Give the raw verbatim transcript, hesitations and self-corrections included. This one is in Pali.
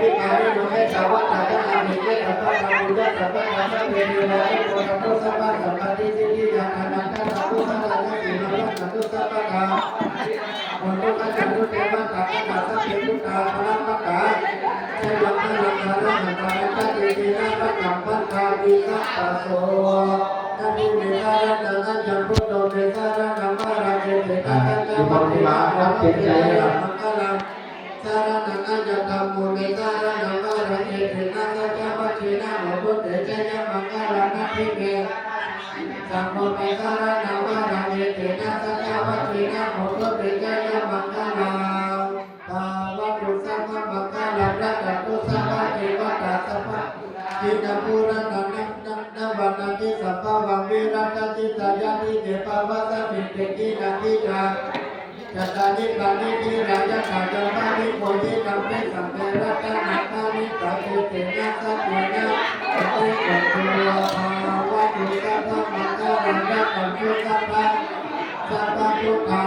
Vikārino mettā vata ca ānike sabbadā, pūjā sabbadā sabbe devā, anumodantu sabbasampattisiddhiyā. Dānaṃ dadantu saddhāya, sīlaṃ rakkhantu sabbadā, hontu gacchantu devatāgatā. Sabbe buddhā balappattā ca yaṃ balaṃ, arahantānañca tejena, rakkhaṃ bandhāmi sabbaso. Natthi me saraṇaṃ aññaṃ, buddho me saraṇaṃ varaṃ, etena saccavajjena hotu me jayamaṅgalaṃ. Saraṇaṃ aññaṃ, dhammo me saraṇaṃ varaṃ, etena saccavajjena hotu te jayamaṅgalaṃ. Natthi me, saṅgho me saraṇaṃ varaṃ, etena saccavajjena hotu te jayamaṅgalaṃ. Bhavatu sabbamaṅgalaṃ, rakkhantu sabbadevatā, sabbabuddhānussatinaṃ, nāṇaṃ vanāmi sabbavaṃ, viratā cittā yā dīve bhavasmiṃ, te khīṇabījā jatāyīdha, niddhirāyatha yāva nibbujitaṃ, te sabbe ratanaṃ paṇītaṃ, etena saccena hotu sabbato. Bhavatu sabbamaṅgalaṃ, rakkhantu sabbadevatā, sabbabuddhā